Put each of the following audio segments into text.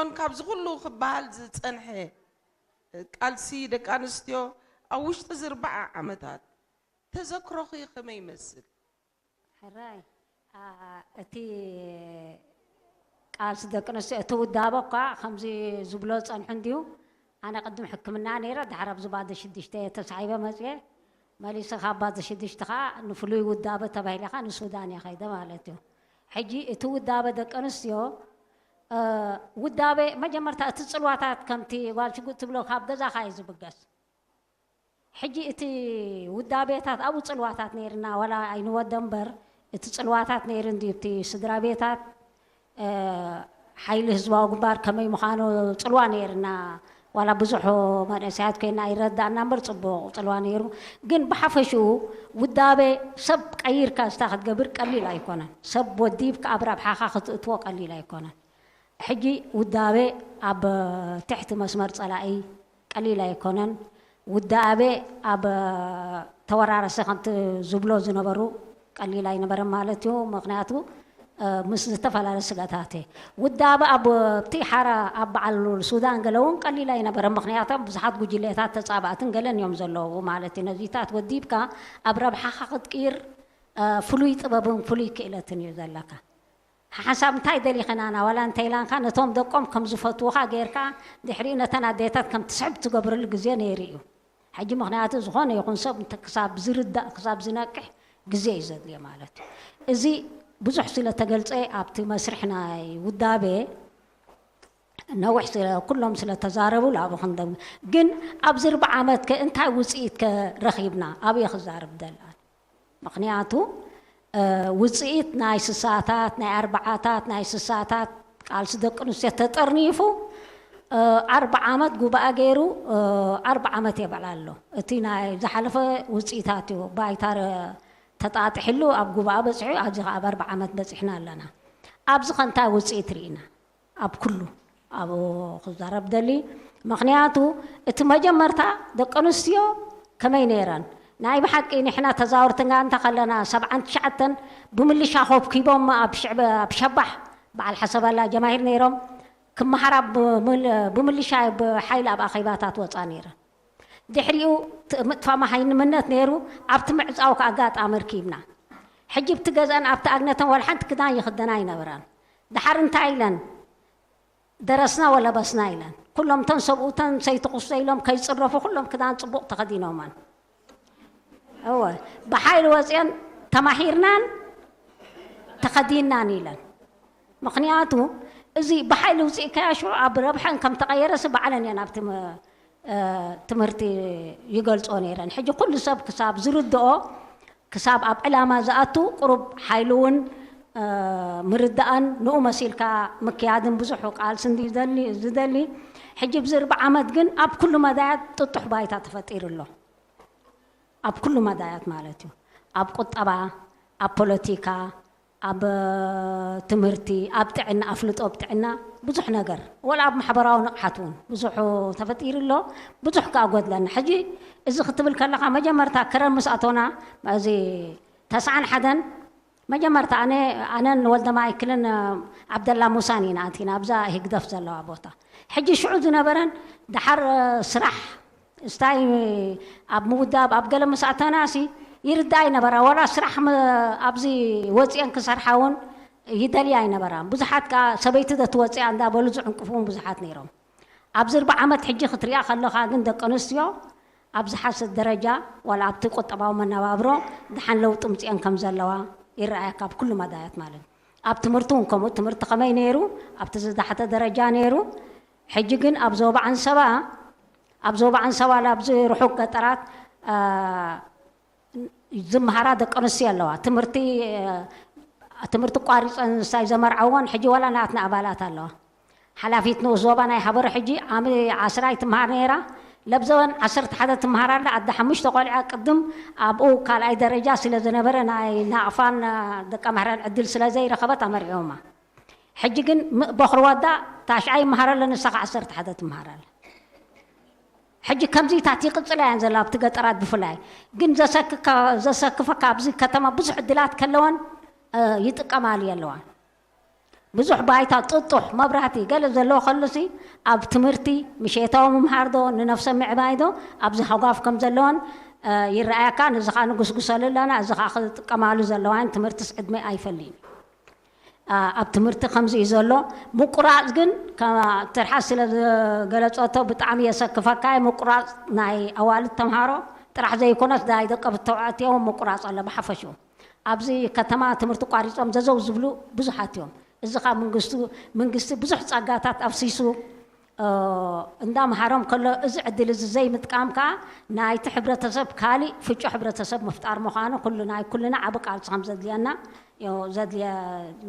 ዮን፣ ካብዚ ኩሉ ክበሃል ዝጸንሐ ቃልሲ ደቂ ኣንስትዮ ኣብ ውሽጢ እዚ ኣርብዓ ዓመታት ተዘክሮኺ ከመይ ይመስል? ሕራይ፣ ኣ፣ እቲ ቃልሲ ደቂ ኣንስትዮ፣ እቲ ውዳበ እኳ ከምዚ ዝብሎ ጸንሑ እንድዩ። ኣነ ቅድም ሕክምና ነይረ፣ ድሓር ኣብዚ ባዶ ሽዱሽተ ተሳሒበ መጽየ። መሊሰ ካብ ባዶ ሽዱሽተ ኸዓ ንፍሉይ ውዳበ ተባሂለ ኸዓ ንሱዳን እየ ኸይደ ማለት እዩ። ሕጂ እቲ ውዳበ ደቂ ኣንስትዮ፣ እ፣ ውዳበ መጀመርታ እቲ ጽልዋታት ከምቲ ጓል ሽጉጥ ትብሎ ካብ ገዛኻ እዩ ዝብገስ። ሕጂ እቲ ውዳቤታት ኣብኡ ጽልዋታት ነይርና፣ ዋላ ኣይንወደ እምበር፣ እቲ ጽልዋታት ነይሩ እንድዩ። እቲ ስድራ ቤታት፣ እ፣ ሓይሊ ህዝባዊ ግንባር ከመይ ምዃኑ ጽልዋ ነይርና። ዋላ ብዙሕ መንእሰያት ኮይና ኣይረዳእና እምበር ጽቡቕ ጽልዋ ነይሩ። ግን ብሓፈሽኡ ውዳቤ ሰብ ቀይርካ ዝታ ክትገብር ቀሊል ኣይኮነን። ሰብ ወዲብካ ኣብ ረብሓኻ ክትእትዎ ቀሊል ኣይኮነን። ሕጂ ውዳቤ ኣብ ትሕቲ መስመር ጸላኢ ቀሊል ኣይኮነን። ውዳቤ ኣብ ተወራረሰ ከምቲ ዝብሎ ዝነበሩ ቀሊል ኣይነበረን ማለት እዩ። ምኽንያቱ፣ እ፣ ምስ ዝተፈላለየ ስጋታት እየ። ውዳበ ኣብ እቲ ሓራ ኣብ በዓል ሱዳን ገለ እውን ቀሊል ኣይነበረን። ምኽንያቱ ብዙሓት ጉጅሌታት ተጻባእትን ገለን እዮም ዘለዉ ማለት እዩ። ነዚታት ወዲብካ ኣብ ረብሓኻ ክትቅይር፣ እ፣ ፍሉይ ጥበብን ፍሉይ ክእለትን እዩ ዘለካ። ሓንሳብ እንታይ ደሊኸናና ዋላ እንተኢላንካ ነቶም ደቆም ከም ዝፈትዉኻ ጌርካ ድሕሪኡ ነተን ኣዴታት ከም ትስዕብ ትገብረሉ ግዜ ነይሩ እዩ። ሕጂ ምኽንያቱ ዝኾነ ይኹን ሰብ እንተ ክሳብ ዝርዳእ ክሳብ ዝነቅሕ ግዜ እዩ ዘድልዮ ማለት እዩ። እዚ ብዙሕ ስለ ተገልጸ ኣብቲ መስርሕ ናይ ውዳቤ ነዊሕ ስለ ኩሎም ስለ ተዛረቡ ላብ ክንደም ግን ኣብዚ ርብዓ ዓመት ከ እንታይ ውፅኢት ከ ረኺብና ኣብየ ክዛረብ ደልኣን ምኽንያቱ ውፅኢት ናይ ስሳታት ናይ ኣርባዓታት ናይ ስሳታት ቃልሲ ደቂ ኣንስትዮ ተጠርኒፉ ኣርባ ዓመት ጉባኣ ገይሩ ኣርባ ዓመት የበላ ኣሎ። እቲ ናይ ዝሓለፈ ውፅኢታት እዩ ባይታ ተጣጥሕሉ ኣብ ጉባኣ በፂሑ ኣብዚ ከዓ ኣብ ኣርባ ዓመት በፂሕና ኣለና። ኣብዚ ከ እንታይ ውፅኢት ርኢና? ኣብ ኩሉ ኣብኡ ክዛረብ ደሊ ምክንያቱ እቲ መጀመርታ ደቂ ኣንስትዮ ከመይ ነይረን ናይ ብሓቂ ንሕና ተዛወርቲ ጋንታ ከለና ሰብዓን ትሽዓተን ብምልሻ ኮብኪቦም ኣብ ሽዕበ ኣብ ሸባሕ በዓል ሓሰባላ ጀማሂር ነይሮም ክመሃራ ብምልሻ ብሓይሊ ኣብ ኣኼባታት ወፃ ነይረን ድሕሪኡ ምጥፋ መሃይምነት ነይሩ ኣብቲ ምዕፃው ከዓ ኣጋጣሚ ርኪብና ሕጂ ብቲ ገዘን ኣብቲ ኣግነተን ወላ ሓንቲ ክዳን ይኽደና ኣይነበራን ድሓር እንታይ ኢለን ደረስና ወለበስና ኢለን ኩሎም እተን ሰብኡተን ሰይትኹስተ ኢሎም ከይፅረፉ ኩሎም ክዳን ፅቡቕ ተኸዲኖመን እወ ብሓይሊ ወፅየን ተማሂርናን ተኸዲናን ኢለን ምኽንያቱ እዚ ብሓይሊ ውፅኢካያ ሽዑ ኣብ ረብሐን ከም ተቐየረሲ ባዕለን እየን ኣብቲ ትምህርቲ ይገልፆ ነይረን ሕጂ ኩሉ ሰብ ክሳብ ዝርድኦ ክሳብ ኣብ ዕላማ ዝኣቱ ቁሩብ ሓይሊ እውን ምርዳእን ንኡ መሲልካ ምክያድን ብዙሑ ቃልሲ ዝደሊ ሕጂ ብዚ ርብዓ ዓመት ግን ኣብ ኩሉ መዳያት ጥጡሕ ባይታ ተፈጢሩ ኣሎ ኣብ ኩሉ መዳያት ማለት እዩ ኣብ ቁጠባ ኣብ ፖለቲካ ኣብ ትምህርቲ ኣብ ጥዕና ኣፍልጦ ኣብ ጥዕና ብዙሕ ነገር ወላ ኣብ ማሕበራዊ ንቕሓት እውን ብዙሕ ተፈጢሩ ኣሎ ብዙሕ ከዓ ጎድለና ሕጂ እዚ ክትብል ከለካ መጀመርታ ክረምስ ኣቶና እዚ ተስዓን ሓደን መጀመርታ ኣነ ኣነን ወልደ ማይክልን ዓብደላ ሙሳን ኢና ኣቲና ኣብዛ ህግደፍ ዘለዋ ቦታ ሕጂ ሽዑ ዝነበረን ድሓር ስራሕ እስታይ ኣብ ምውዳብ ኣብ ገለ ምስ ኣተናሲ ይርዳ ኣይነበራ ወላ ስራሕ ኣብዚ ወፅአን ክሰርሓ እውን ይደልያ ኣይነበራ ብዙሓት ከዓ ሰበይቲ ዘትወፅያ እንዳበሉ ዝዕንቅፉ እውን ብዙሓት ነይሮም ኣብዚ ርባ ዓመት ሕጂ ክትሪኣ ከለኻ ግን ደቂ ኣንስትዮ ኣብ ዝሓሰት ደረጃ ዋላ ኣብቲ ቁጠባዊ መነባብሮ ድሓን ለውጢ ምፅአን ከም ዘለዋ ይረኣያ ካብ ኩሉ መዳያት ማለት ኣብ ትምህርቲ እውን ከምኡ ትምህርቲ ከመይ ነይሩ ኣብቲ ዝዳሕተ ደረጃ ነይሩ ሕጂ ግን ኣብ ዞባ ዓንሰባ ኣብ ዞባ ዓንሰባ ኣብዚ ርሑቅ ገጠራት ዝመሃራ ደቂ ኣንስትዮ ኣለዋ ትምህርቲ ትምህርቲ ቋሪፀን ንሳይ ዘመርዓወን ሕጂ ዋላ ናትና ኣባላት ኣለዋ ሓላፊት ንኡስ ዞባ ናይ ሃበሩ ሕጂ ዓሚ ዓስራ ኣይትመሃር ነይራ ለብዘበን ዓሰርተ ሓደ ትመሃር ኣላ ኣደ ሓሙሽተ ቆልዓ ቅድም ኣብኡ ካልኣይ ደረጃ ስለ ዝነበረ ናይ ናቕፋን ደቀ ማህራን ዕድል ስለ ዘይረኸበት ኣመርዒዮማ ሕጂ ግን በኽሪ ወዳ ታሽዓ ይመሃር ኣሎ ንሳ ከዓ ዓሰርተ ሓደ ትመሃር ኣላ ሕጂ ከምዚታት ይቅፅላ እየን ዘላ ኣብቲ ገጠራት ብፍላይ ግን ዘሰክፈካ ኣብዚ ከተማ ብዙሕ ዕድላት ከለወን ይጥቀማሉ የለዋን ብዙሕ ባይታ ጥጡሕ መብራህቲ ገለ ዘለዎ ከሉሲ ኣብ ትምህርቲ ምሸታዊ ምምሃር ዶ ንነፍሰ ምዕባይ ዶ ኣብዚ ሃጓፍ ከም ዘለዎን ይረኣየካ። ንዚ ከዓ ንጉስጉሰሉ ኣለና። እዚ ከዓ ክጥቀማሉ ዘለዋን ትምህርትስ ዕድመ ኣይፈልይን። ኣብ ትምህርቲ ከምዚ እዩ ዘሎ። ምቁራፅ ግን ትርሓስ ስለ ዝገለፀቶ ብጣዕሚ የሰክፈካ። ምቁራፅ ናይ ኣዋልድ ተምሃሮ ጥራሕ ዘይኮነስ ናይ ደቂ ተባዕትዮ ምቁራፅ ኣሎ ብሓፈሽኡ። ኣብዚ ከተማ ትምህርቲ ቋሪፆም ዘዘው ዝብሉ ብዙሓት እዮም። እዚ ካብ መንግስቱ መንግስቲ ብዙሕ ፀጋታት ኣፍሲሱ እንዳምሃሮም ከሎ እዚ ዕድል እዚ ዘይምጥቃም ከዓ ናይቲ ሕብረተሰብ ካሊእ ፍጮ ሕብረተሰብ ምፍጣር ምዃኑ ኩሉ ናይ ኩልና ዓቢ ቃልሲ ከም ዘድልየና ዘድልየ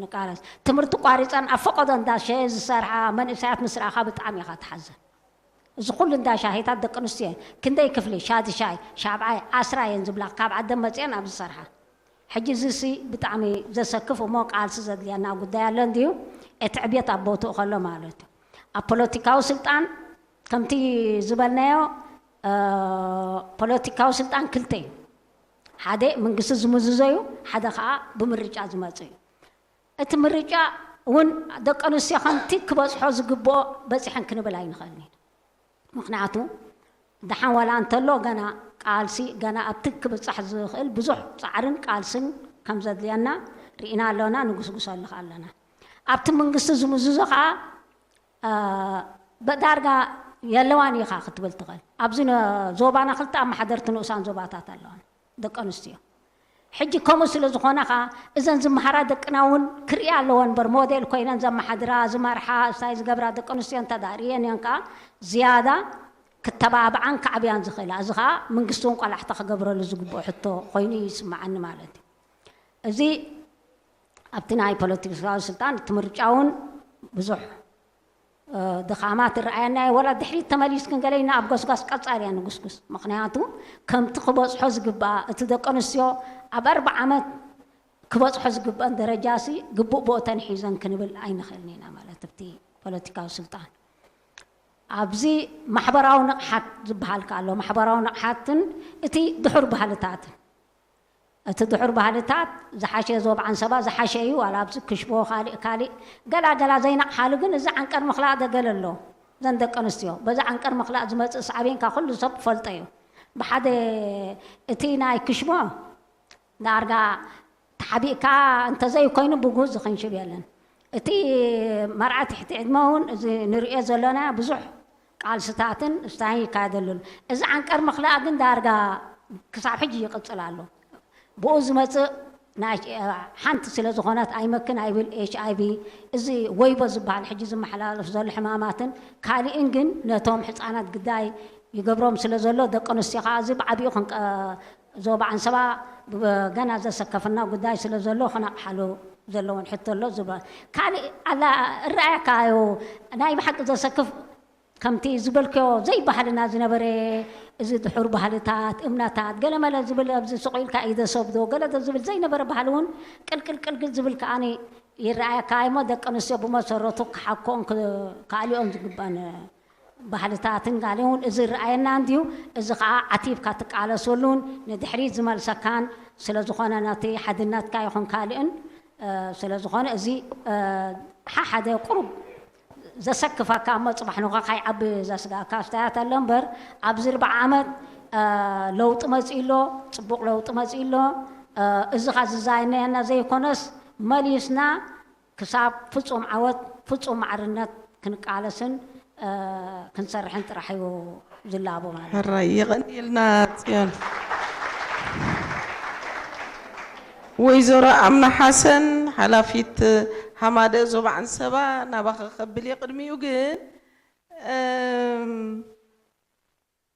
ንቃለስ። ትምህርቲ ቋሪፀን ኣብ ፈቀዶ እንዳሸየ ዝሰርሓ መንእሰያት ምስ ረኣኻ ብጣዕሚ ኢኻ ትሓዝን። እዚ ኩሉ እንዳ ሻሂታት ደቂ ኣንስትዮ እየን። ክንደይ ክፍሊ ሻዲ ሻይ ሻብዓይ ዓስራ እየን ዝብላ ካብ ዓደን መፅአን ኣብ ዝሰርሓ። ሕጂ እዚሲ ብጣዕሚ ዘሰክፍ እሞ ቃልሲ ዘድልየና ጉዳይ ኣሎ እንድዩ። እቲ ዕብየት ኣብ ቦትኡ ከሎ ማለት እዩ። ኣብ ፖለቲካዊ ስልጣን ከምቲ ዝበልናዮ ፖለቲካዊ ስልጣን ክልተ እዩ። ሓደ መንግስቲ ዝምዝዞ እዩ፣ ሓደ ከዓ ብምርጫ ዝመፅእ እዩ። እቲ ምርጫ እውን ደቂ ኣንስትዮ ከምቲ ክበፅሖ ዝግብኦ በፂሐን ክንብል ኣይንኽእልን ኢና። ምኽንያቱ ደሓን ዋላ እንተሎ ገና ቃልሲ ገና ኣብቲ ክብፃሕ ዝኽእል ብዙሕ ፃዕርን ቃልስን ከም ዘድልየና ርኢና ኣሎና፣ ንጉስጉሰሉ ኣለና። ኣብቲ መንግስቲ ዝምዝዞ ከዓ በዳርጋ የለዋን ኢኻ ክትብል ትኽእል። ኣብዚ ዞባና ክልተ ኣመሓደርቲ ንኡሳን ዞባታት ኣለዋን ደቂ ኣንስትዮ። ሕጂ ከምኡ ስለ ዝኾነ ኸዓ እዘን ዝመሃራ ደቅና እውን ክርእያ ኣለወን እምበር ሞዴል ኮይነን ዘመሓድራ ዝመርሓ እንታይ ዝገብራ ደቂ ኣንስትዮ እንተ ደኣ ርእየን እየን ከዓ ዝያዳ ክተባብዓን ከዕብያን ዝኽእላ። እዚ ከዓ መንግስቲ እውን ቆላሕታ ክገብረሉ ዝግብኦ ሕቶ ኮይኑ ይስምዓኒ ማለት እዩ። እዚ ኣብቲ ናይ ፖለቲካዊ ስልጣን እቲ ምርጫ እውን ብዙሕ ድኻማት ይረኣየና እዩ። ወላ ድሕሪት ተመሊስክን ገለ ኢና ኣብ ጎስጓስ ቀጻሊ እያ ንጉስጉስ። ምኽንያቱ ከምቲ ክበጽሖ ዝግባኣ እቲ ደቂ ኣንስትዮ ኣብ ኣርብዓ ዓመት ክበጽሖ ዝግበአን ደረጃሲ ግቡእ ቦተን ሒዘን ክንብል ኣይንኽእልን ኢና ማለት ኣብቲ ፖለቲካዊ ስልጣን። ኣብዚ ማሕበራዊ ንቕሓት ዝበሃል ከኣ ኣሎ። ማሕበራዊ ንቕሓትን እቲ ድሑር ባህልታትን እቲ ድሑር ባህልታት ዝሓሸ ዞብ ዓንሰባ ዝሓሸ እዩ። ዋላ ኣብዚ ክሽቦ ካልእ ካልእ ገላ ገላ ዘይነቕሓሉ ግን እዚ ዓንቀር ምኽላእ ደገለ ኣሎ። ዘን ደቂ ኣንስትዮ በዚ ዓንቀር ምኽላእ ዝመፅእ ሳዕቤን ካብ ኩሉ ሰብ ክፈልጦ እዩ። ብሓደ እቲ ናይ ክሽቦ ዳርጋ ተሓቢእካ እንተዘይኮይኑ ብጉዝ ዝኽንሽብ የለን። እቲ መርዓ ትሕቲ ዕድመ እውን እዚ ንሪኦ ዘለና ብዙሕ ቃልስታትን ስታይን ይካየደሉን። እዚ ዓንቀር ምኽላእ ግን ዳርጋ ክሳብ ሕጂ ይቕፅል ኣሎ። ብኡ ዝመፅእ ናይ ሓንቲ ስለ ዝኾነት ኣይመክን ኣይብል ኤች ኣይ ቪ እዚ ወይቦ ዝበሃል ሕጂ ዝመሓላለፍ ዘሎ ሕማማትን ካልእን ግን ነቶም ሕፃናት ግዳይ ይገብሮም ስለ ዘሎ ደቂ ኣንስትዮ ከዓ እዚ ብዓቢኡ ክንቀ ዞባ ዓንሰባ ገና ዘሰከፍና ጉዳይ ስለ ዘሎ ክነቕሓሉ ዘለዎን ሕቶ ኣሎ ዝብሎ ካልእ ኣላ እረኣየካ እዩ። ናይ ብሓቂ ዘሰክፍ ከምቲ ዝበልክዮ ዘይባህልና ዝነበረ እዚ ድሑር ባህልታት እምነታት ገለመለ ዝብል ኣብዚ ስቕ ኢልካ ኢደ ሰብ ዶ ገለ ዶ ዝብል ዘይነበረ ባህሊ እውን ቅልቅል ቅልቅል ዝብል ከዓኒ ይረኣየካ እሞ ደቂ ኣንስትዮ ብመሰረቱ ክሓኮን ካልኦን ዝግበን ባህልታትን ካልእ እውን እዚ ረኣየና እንድዩ። እዚ ከዓ ዓቲብካ ትቃለሰሉን ንድሕሪት ዝመልሰካን ስለ ዝኾነ ነቲ ሓድነትካ ይኹን ካልእን ስለ ዝኾነ እዚ ሓሓደ ቁሩብ ዘሰክፈካ እሞ ፅባሕ ንኻ ካይዓቢ ዘስጋእካ ስታያት ኣሎ እምበር ኣብዚ ርብዓ ዓመት ለውጢ መፂኡ ኣሎ፣ ፅቡቕ ለውጢ መፂኡ ኣሎ። እዚ ኻ ዝዛይነየና ዘይኮነስ መሊስና ክሳብ ፍጹም ዓወት ፍጹም ማዕርነት ክንቃለስን ክንሰርሕን ጥራሕ እዩ ዝላቦ ማለት እዩ። ሕራይ የቐንየልና ፅዮን። ወይዘሮ ኣምና ሓሰን ሓላፊት ሃማደ ዞባ ዓንሰባ ናባኸ ከብል እየ። ቅድሚኡ ግን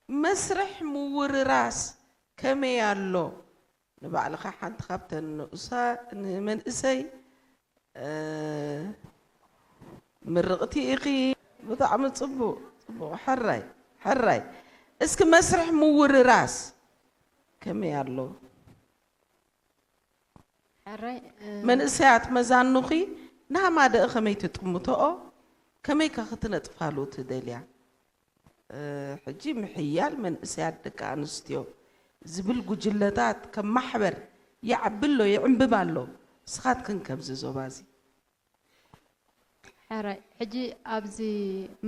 መስርሕ ምውርራስ ከመይ ኣሎ? ንባዕልኻ ሓንቲ ካብተን ንኡሳ ንመንእሰይ ምርቕቲ ኢኺ። ብጣዕሚ ፅቡቕ ፅቡቕ። ሕራይ ሕራይ። እስኪ መስርሕ ምውርራስ ከመይ ኣሎ? ሕራይ መንእሰያት መዛኑኺ ንሃማደእ ከመይ ትጥምተኦ? ከመይ ከ ክትነጥፋሉ ትደልያ? ሕጂ ምሕያል መንእሰያት ደቂ ኣንስትዮ ዝብል ጉጅለታት ከም ማሕበር ይዓቢ ኣሎ፣ ይዕንብብ ኣሎ። ንስኻትክን ከብዚ ዞባ እዚ? ሕራይ ሕጂ ኣብዚ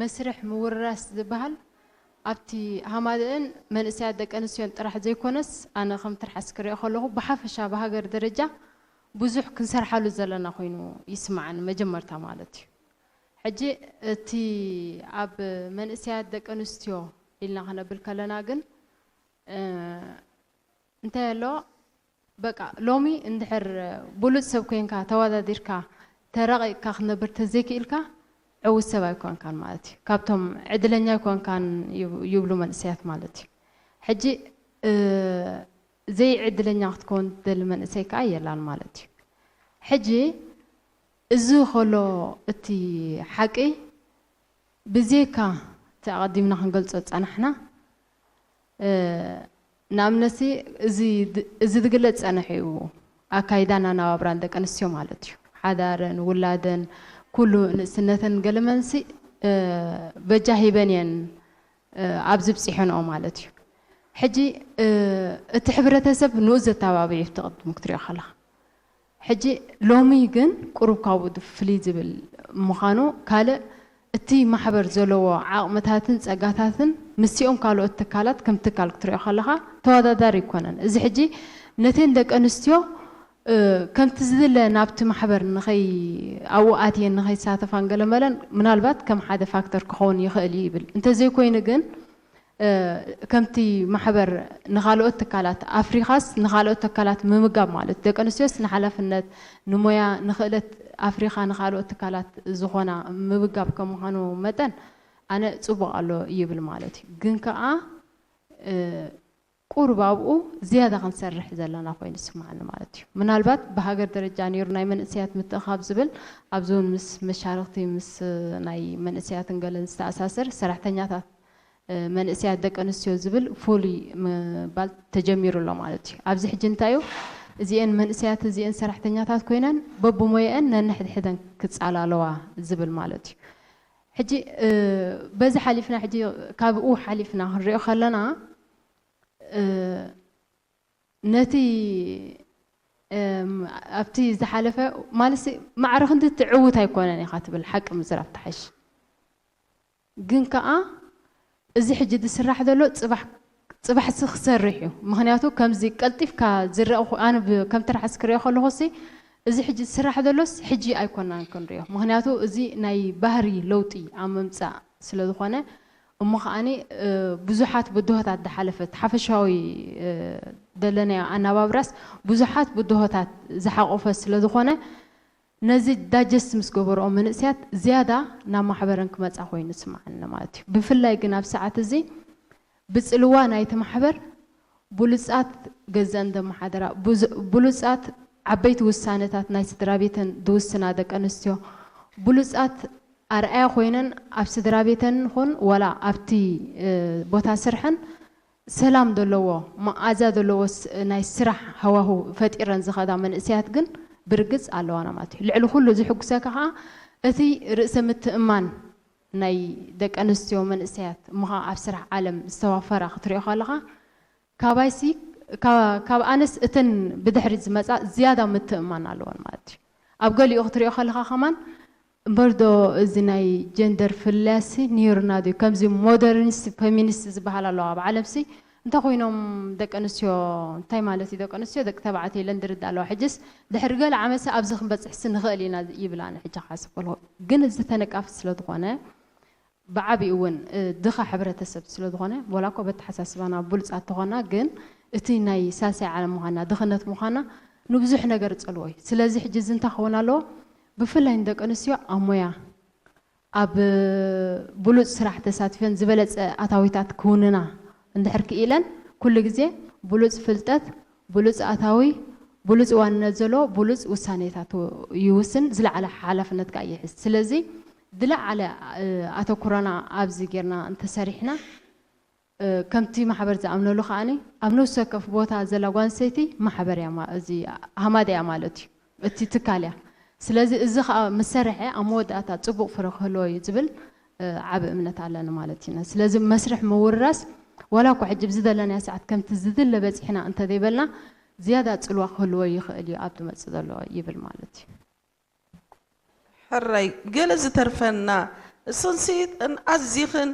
መስርሕ ምውርራስ ዝበሃል ኣብቲ ሃማደእን መንእሰያት ደቂ ኣንስትዮን ጥራሕ ዘይኮነስ፣ ኣነ ከም ትርሓስ ክሪኦ ከለኹ ብሓፈሻ ብሃገር ደረጃ ብዙሕ ክንሰርሓሉ ዘለና ኮይኑ ይስማዓኒ፣ መጀመርታ ማለት እዩ። ሕጂ እቲ ኣብ መንእሰያት ደቂ ኣንስትዮ ኢልና ክነብል ከለና ግን እንታይ ኣሎ፣ በቃ ሎሚ እንድሕር ብሉፅ ሰብ ኮይንካ ተወዳዲርካ ተረቂቕካ ክትነብር ተዘይክኢልካ ዕዉት ሰብ ኣይኮንካን ማለት እዩ። ካብቶም ዕድለኛ ኣይኮንካን ይብሉ መንእሰያት ማለት እዩ። ሕጂ ዘይዕድለኛ ክትከውን ትደሊ መንእሰይ ከዓ የላን ማለት እዩ። ሕጂ እዚ ከሎ እቲ ሓቂ ብዜካ እቲ ኣቐዲምና ክንገልጾ ዝጸናሕና ንኣብነትሲ እዚ ዝግለጽ ጸንሑ እዩ። ኣካይዳን ኣነባብራን ደቂ ኣንስትዮ ማለት እዩ። ሓዳረን ውላደን ኩሉ ንእስነተን ገለመንሲ በጃ ሂበን እየን ኣብዚ ብጺሐንኦ ማለት እዩ። ሕጂ እቲ ሕብረተሰብ ንኡ ዘተባብዕ እዩ፣ ትቕድሙ ክትሪኦ ከለኻ። ሕጂ ሎሚ ግን ቁሩብ ካብኡ ፍልይ ዝብል ምዃኑ ካልእ እቲ ማሕበር ዘለዎ ዓቕምታትን ጸጋታትን ምስኦም ካልኦት ትካላት ከም ትካል ክትሪኦ ከለኻ ተወዳዳሪ ኣይኮነን። እዚ ሕጂ ነተን ደቂ ኣንስትዮ ከምቲ ዝድለ ናብቲ ማሕበር ንኸይ ኣብኡ ኣትየን ንኸይሳተፋን ገለመለን ምናልባት ከም ሓደ ፋክተር ክኸውን ይኽእል እዩ ይብል። እንተዘይኮይኑ ግን ከምቲ ማሕበር ንኻልኦት ትካላት ኣፍሪኻስ ንኻልኦት ትካላት ምምጋብ ማለት ደቂ ኣንስትዮስ ንሓላፍነት ንሞያ ንኽእለት ኣፍሪኻ ንኻልኦት ትካላት ዝኾና ምምጋብ ከም ምዃኑ መጠን ኣነ ጽቡቕ ኣሎ ይብል ማለት እዩ። ግን ከኣ ቁሩብ ኣብኡ ዝያዳ ክንሰርሕ ዘለና ኮይኑ ይስምዓኒ ማለት እዩ። ምናልባት ብሃገር ደረጃ ነይሩ ናይ መንእሰያት ምትእኻብ ዝብል ኣብዚ እውን ምስ መሻርኽቲ ምስ ናይ መንእሰያትን ገለን ዝተኣሳሰር ሰራሕተኛታት መንእሰያት ደቂ ኣንስትዮ ዝብል ፍሉይ ምባል ተጀሚሩ ኣሎ ማለት እዩ። ኣብዚ ሕጂ እንታይ እዩ እዚአን መንእሰያት እዚአን ሰራሕተኛታት ኮይነን በብሞየአን ነንሕድሕደን ክጻላለዋ ዝብል ማለት እዩ። ሕጂ በዚ ሓሊፍና ሕጂ ካብኡ ሓሊፍና ክንሪኦ ከለና ነቲ ኣብቲ ዝሓለፈ ማለት ማዕረ ክንዲ ትዕውት ኣይኮነን ኢኻ ትብል ሓቂ ምዝራብ ትሓይሽ። ግን ከኣ እዚ ሕጂ ዝስራሕ ዘሎ ጽባሕ ጽባሕሲ ክሰርሕ እዩ። ምኽንያቱ ከምዚ ቀልጢፍካ ዝረአ ኣነ ከምቲ ርሓስ ክሪኦ ከለኹሲ እዚ ሕጂ ዝስራሕ ዘሎስ ሕጂ ኣይኮናን ክንሪኦ። ምኽንያቱ እዚ ናይ ባህሪ ለውጢ ኣብ ምምጻእ ስለ ዝኾነ እሞ ከኣኒ ብዙሓት ብድሆታት ዝሓለፈት ሓፈሻዊ ዘለናዮ ኣናባብራስ ብዙሓት ብድሆታት ዝሓቆፈ ስለ ዝኾነ ነዚ ዳጀስት ምስ ገበርኦ መንእሰያት ዝያዳ ናብ ማሕበረን ክመፃ ኮይኑ ይስምዓኒ ማለት እዩ። ብፍላይ ግን ኣብ ሰዓት እዚ ብፅልዋ ናይቲ ማሕበር ብሉፃት ገዘን ዘመሓደራ፣ ብሉፃት ዓበይቲ ውሳነታት ናይ ስድራ ቤተን ዝውስና ደቂ ኣንስትዮ፣ ብሉፃት ኣርኣያ ኮይነን ኣብ ስድራ ቤተን ይኹን ዋላ ኣብቲ ቦታ ስርሐን ሰላም ዘለዎ መኣዛ ዘለዎ ናይ ስራሕ ሃዋሁ ፈጢረን ዝኸዳ መንእሰያት ግን ብርግፅ ኣለዋና ማለት እዩ። ልዕሊ ኩሉ ዝሕጉሰካ ከዓ እቲ ርእሰ ምትእማን ናይ ደቂ ኣንስትዮ መንእሰያት እሞ ከዓ ኣብ ስራሕ ዓለም ዝተዋፈራ ክትሪኦ ከለካ ካባይሲ ካብ ኣነስ እተን ብድሕሪት ዝመፃ ዝያዳ ምትእማን ኣለወን ማለት እዩ። ኣብ ገሊኡ ክትሪኦ ከለካ ከማን እምበር ዶ እዚ ናይ ጀንደር ፍልልያሲ ንዩርና ድዩ? ከምዚ ሞደርኒስት ፌሚኒስት ዝበሃል ኣለዋ ኣብ ዓለምሲ እንተ ኮይኖም ደቂ ኣንስትዮ እንታይ ማለት እዩ? ደቂ ኣንስትዮ ደቂ ተባዕትዮ ኢለን ዝርዳ ኣለዋ። ሕጅስ ድሕሪ ገለ ዓመትሲ ኣብዚ ክንበፅሕሲ ንኽእል ኢና ይብል ኣነ ሕጂ ክሓስብ ከለኹ። ግን እዚ ተነቃፊ ስለ ዝኾነ ብዓቢኡ እውን ድኻ ሕብረተሰብ ስለ ዝኾነ ወላ እኮ በተሓሳስባና ብሉፃት ተኾና ግን እቲ ናይ ሳልሳይ ዓለም ምዃና ድኽነት ምዃና ንብዙሕ ነገር ይፀልዎ እዩ። ስለዚ ሕጂ እዚ እንታይ ክኸውን ኣለዎ? ብፍላይ ንደቂ ኣንስትዮ ኣብ ሞያ ኣብ ብሉፅ ስራሕ ተሳቲፈን ዝበለፀ ኣታዊታት ክውንና እንድሕር ክኢለን ኩሉ ግዜ ብሉፅ ፍልጠት፣ ብሉፅ ኣታዊ፣ ብሉፅ ዋንነት ዘለዎ ብሉፅ ውሳኔታት ይውስን፣ ዝለዓለ ሓላፍነት ከዓ ይሕዝ። ስለዚ ዝለዓለ ኣተኩሮና ኣብዚ ጌርና እንተሰሪሕና ከምቲ ማሕበር ዝኣምነሉ ከዓኒ ኣብ ነፍሲ ወከፍ ቦታ ዘላ ጓል ኣንስተይቲ ማሕበር እያ፣ እዚ ሃማደ እያ ማለት እዩ፣ እቲ ትካል እያ። ስለዚ እዚ ከዓ ምስ ሰረሐ ኣብ መወዳእታ ፅቡቕ ፍረ ክህልዎ እዩ ዝብል ዓቢ እምነት ኣለኒ ማለት እዩ። ስለዚ መስርሕ ምውርራስ ዋላ እኳ ሕጂ ብዝደለናዮ ሰዓት ከምቲ ዝድለ በፂሕና እንተዘይበልና ዝያዳ ፅልዋ ክህልዎ ይኽእል እዩ ኣብ ዝመፅእ ዘሎ ይብል ማለት እዩ። ሕራይ ገለ ዝተርፈና እስኽንሲ ኣዚኽን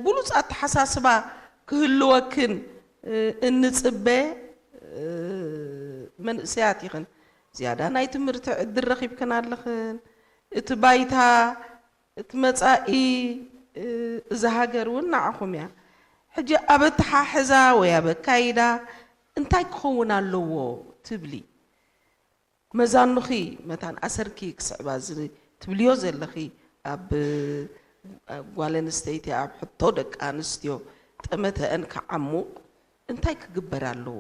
ብሉፅ ኣተሓሳስባ ክህልወክን እንፅበ መንእሰያት ኢኽን። ዝያዳ ናይ ትምህርቲ ዕድል ረኺብክን ኣለኽን። እቲ ባይታ እቲ መጻኢ እዛ ሃገር እውን ንዓኹም እያ። ሕጂ ኣብ ኣተሓሕዛ ወይ ኣብ ኣካይዳ እንታይ ክኸውን ኣለዎ ትብሊ? መዛኑኺ መታን ኣሰርኪ ክስዕባ እዚ ትብልዮ ዘለኺ ኣብ ጓል ኣንስተይቲ ኣብ ሕቶ ደቂ ኣንስትዮ ጠመተአን ክዓሙቕ እንታይ ክግበር ኣለዎ?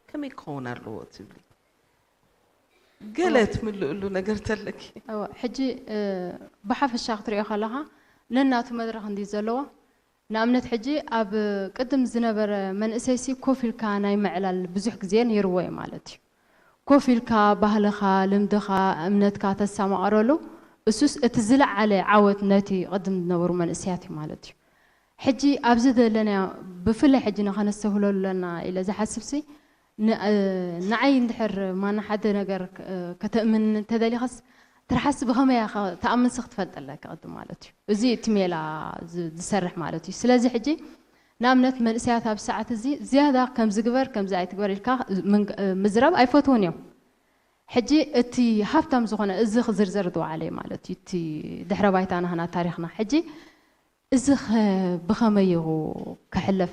ከመይ ክኸውን ኣለዎ ትብሊ? ገለ ትምልእሉ ነገር ተለኪ? ሕጂ ብሓፈሻ ክትሪኦ ከለኻ ነናቱ መድረኽ እንዲ ዘለዎ ንኣብነት ሕጂ ኣብ ቅድም ዝነበረ መንእሰይሲ ኮፍ ኢልካ ናይ ምዕላል ብዙሕ ግዜ ነይርዎ እዩ ማለት እዩ። ኮፍ ኢልካ ባህልኻ፣ ልምድኻ፣ እምነትካ ተሰማቕረሉ እሱስ እቲ ዝለዓለ ዓወት ነቲ ቅድም ዝነበሩ መንእሰያት እዩ ማለት እዩ። ሕጂ ኣብዚ ዘለናዮ ብፍላይ ሕጂ ንኸነስተብህለሉ ኣለና ኢለ ዝሓስብሲ ንዓይ እንድሕር ማና ሓደ ነገር ከተእምን እንተደሊኻስ ትርሓስ ብኸመይ ኢኻ ተኣምንሲ ክትፈልጥ ኣለካ ቅድም ማለት እዩ። እዚ እቲ ሜላ ዝሰርሕ ማለት እዩ። ስለዚ ሕጂ ንኣብነት መንእሰያት ኣብ ሰዓት እዚ ዝያዳ ከምዚ ግበር ከምዚ ኣይትግበር ኢልካ ምዝራብ ኣይፈትውን እዮም። ሕጂ እቲ ሃብታም ዝኾነ እዚ ክዝርዘር ዝወዓለ እዩ ማለት እዩ። እቲ ድሕረ ባይታ ናህና ታሪኽና ሕጂ እዚ ኸ ብኸመይ እዩ ክሕለፍ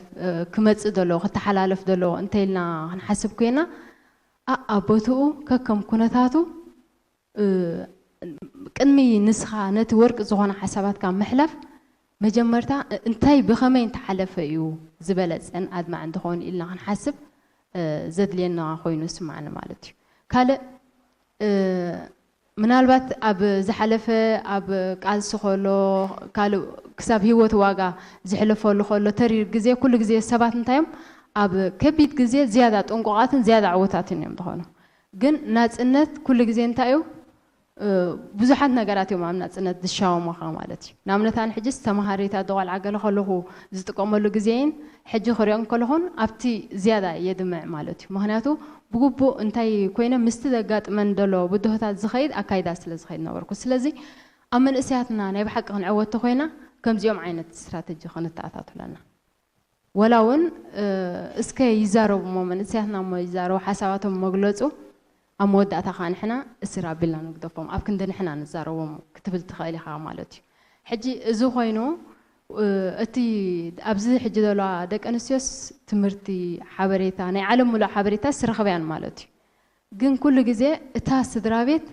ክመፅእ ዘለዎ ክተሓላለፍ ዘለዎ እንተኢልና ክንሓስብ ኮይና ኣኣቦትኡ ከከም ኩነታቱ ቅድሚ ንስኻ ነቲ ወርቂ ዝኾነ ሓሳባትካ ምሕላፍ መጀመርታ እንታይ ብኸመይ እንተሓለፈ እዩ ዝበለፀን ኣድማዕን ዝኸውን ኢልና ክንሓስብ ዘድልየና ኮይኑ ስማዕኒ ማለት እዩ። ካልእ ምናልባት ኣብ ዝሓለፈ ኣብ ቃልሲ ከሎ ካልእ ክሳብ ህይወት ዋጋ ዝሕለፈሉ ከሎ ተሪር ግዜ ኩሉ ግዜ ሰባት እንታይ እዮም ኣብ ከቢድ ግዜ ዝያዳ ጥንቁቓትን ዝያዳ ዕውታትን እዮም ዝኾኑ። ግን ናፅነት ኩሉ ግዜ እንታይ እዩ ብዙሓት ነገራት እዮም ኣብ ናፅነት ዝሻወሙኻ ማለት እዩ። ንኣብነት ኣነ ሕጅስ ተምሃሪት ኣደ ቆልዓ ገለ ከለኹ ዝጥቀመሉ ግዜይን ሕጂ ክሪኦ እንከለኹን ኣብቲ ዝያዳ የድምዕ ማለት እዩ። ምኽንያቱ ብግቡእ እንታይ ኮይነ ምስቲ ዘጋጥመን ዘሎ ብድሆታት ዝኸይድ ኣካይዳ ስለ ዝኸይድ ነበርኩ። ስለዚ ኣብ መንእሰያትና ናይ ብሓቂ ክንዕወት ተኾይና ከምዚኦም ዓይነት ስትራተጂ ክንተኣታቱ ኣለና። ወላ እውን እስከ ይዛረቡ እሞ መንእሰያትና እሞ ይዛረቡ ሓሳባቶም መግለፁ ኣብ መወዳእታ ከዓ ንሕና እስር ኣቢልና ንግደፎም ኣብ ክንዲ ንሕና ንዛረቦም ክትብል ትኽእል ኢኻ ማለት እዩ። ሕጂ እዚ ኮይኑ እቲ ኣብዚ ሕጂ ዘለዋ ደቂ ኣንስትዮስ ትምህርቲ ሓበሬታ ናይ ዓለም ሙሉእ ሓበሬታ ስረኽብያን ማለት እዩ። ግን ኩሉ ግዜ እታ ስድራ ቤት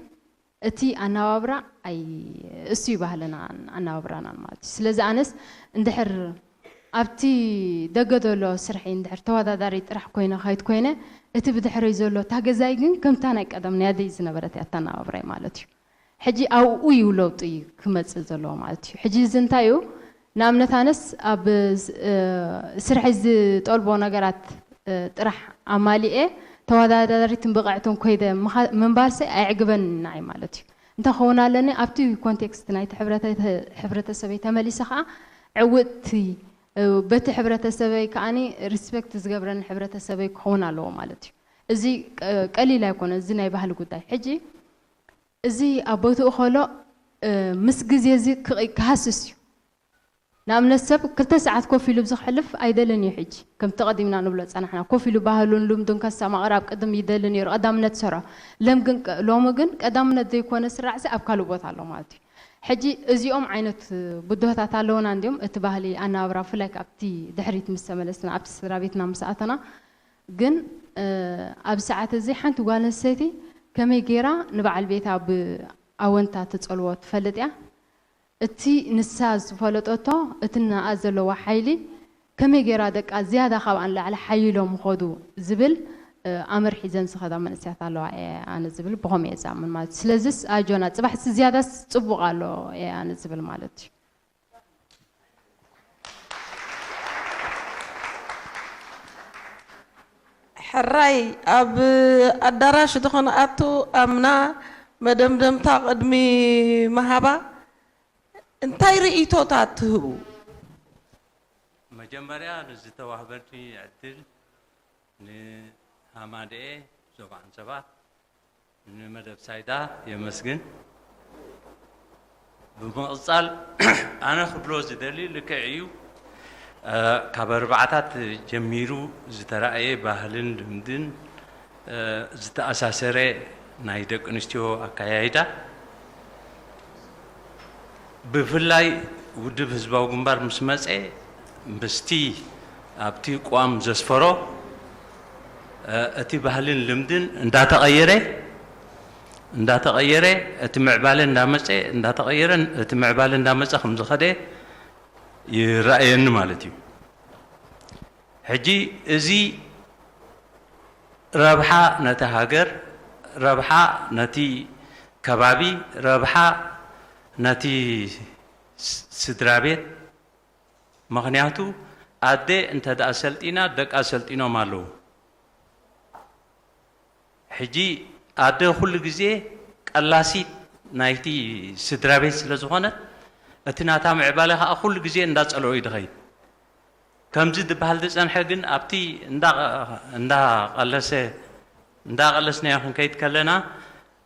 እቲ ኣናባብራ ኣይ እሱ ይባህልና ኣናባብራና ማለት እዩ። ስለዚ ኣነስ እንድሕር ኣብቲ ደገ ዘሎ ስርሒ እንድሕር ተወዳዳሪ ጥራሕ ኮይነ ከይድ ኮይነ እቲ ብድሕረይ ዘሎ እታ ገዛይ ግን ከምታ ናይ ቀደም ናይ ኣደይ ዝነበረት እያ ኣተናባብራይ ማለት እዩ። ሕጂ ኣብኡ እዩ ለውጢ ክመፅእ ዘለዎ ማለት እዩ። ሕጂ እዚ እንታይ እዩ ንኣብነት ኣነስ ኣብ ስርሒ ዝጠልቦ ነገራት ጥራሕ ኣማሊኤ ተወዳዳሪትን ብቕዕትን ኮይደ ምንባርሰ ኣየዕግበን ንዓይ ማለት እዩ። እንታይ ክኸውን ኣለኒ ኣብቲ ኮንቴክስት ናይቲ ሕብረተሰበይ ተመሊሰ ከዓ ዕውጥቲ በቲ ሕብረተሰበይ ከዓኒ ሪስፔክት ዝገብረኒ ሕብረተሰበይ ክኸውን ኣለዎ ማለት እዩ። እዚ ቀሊል ኣይኮነ እዚ ናይ ባህሊ ጉዳይ። ሕጂ እዚ ኣብ ቦትኡ ከሎ ምስ ግዜ እዚ ክሃስስ እዩ። ንኣብነት ሰብ ክልተ ሰዓት ኮፍ ኢሉ ብዝኽሕልፍ ኣይደልን እዩ። ሕጂ ከምቲ ቀዲምና ንብሎ ዝፀናሕና ኮፍ ኢሉ ባህሉን ልምዱን ከስተማቕር ኣብ ቅድም ይደሊ ነይሩ ቀዳምነት ዝሰርዖ። ሎም ግን ሎሚ ግን ቀዳምነት ዘይኮነ ስራዕሲ ኣብ ካልእ ቦታ ኣሎ ማለት እዩ። ሕጂ እዚኦም ዓይነት ብድሆታት ኣለውና እንዲዮም እቲ ባህሊ ኣነባብራ ብፍላይ ኣብቲ ድሕሪት ምስ ተመለስና ኣብቲ ስድራ ቤትና ምስ ኣተና ግን ኣብ ሰዓት እዚ ሓንቲ ጓል ኣንስተይቲ ከመይ ገይራ ንበዓል ቤታ ብኣወንታ ትፀልዎ ትፈልጥ እያ። እቲ ንሳ ዝፈለጠቶ እቲ ንኣ ዘለዎ ሓይሊ ከመይ ገይራ ደቃ ዝያዳ ካብኣ ንላዕሊ ሓይሎም ይኸዱ ዝብል ኣምር ሒዘን ዝኸዳ መንእሰያት ኣለዋ እየ ኣነ ዝብል ብኸምኡ እየ ዝኣምን ማለት እዩ። ስለዚስ ኣጆና ፅባሕሲ ዝያዳስ ፅቡቕ ኣሎ እየ ኣነ ዝብል ማለት እዩ። ሕራይ ኣብ ኣዳራሽ ዝኾነ ኣቱ ኣምና መደምደምታ ቅድሚ ምሃባ እንታይ ርእይቶታት ትህቡ? መጀመርያ ንዝተዋህበኒ ዕድል ንሃማደኤ ዞባ ዓንሰባ ንመደብ ሳይዳ የመስግን። ብምቕጻል ኣነ ክብሎ ዝደሊ ልክዕ እዩ። እ፣ ካብ ኣርባዓታት ጀሚሩ ዝተራእየ ባህልን ልምድን፣ እ፣ ዝተኣሳሰረ ናይ ደቂ ኣንስትዮ ኣካያይዳ፣ ብፍላይ ውድብ ህዝባዊ ግንባር ምስ መጸ፣ ምስቲ ኣብቲ ቅዋም ዘስፈሮ፣ እ፣ እቲ ባህልን ልምድን እንዳተቐየረ፣ እንዳተቐየረ፣ እቲ ምዕባለ እንዳመጸ፣ እንዳተቐየረ፣ እቲ ምዕባለ እንዳመጸ ከም ዝኸደ ይረኣየኒ ማለት እዩ። ሕጂ እዚ ረብሓ ነቲ ሃገር፣ ረብሓ ነቲ ከባቢ፣ ረብሓ ነቲ ስ-፣ ስድራ ቤት። ምኽንያቱ ኣደ እንተ ደኣ ሰልጢና፣ ደቃ ሰልጢኖም ኣለዉ። ሕጂ ኣደ ኩሉ ግዜ ቀላሲት ናይቲ ስድራ ቤት ስለ ዝኾነት፣ እቲ ናታ ምዕባለ ከኣ ኩሉ ግዜ እንዳጸልኦ እዩ ድኸይድ። ከምዚ ዝበሃል ዝጸንሐ ግን ኣብቲ እንዳ-፣ እንዳቐለሰ፣ እንዳቐለስናዮ ክንከይድ ከለና፣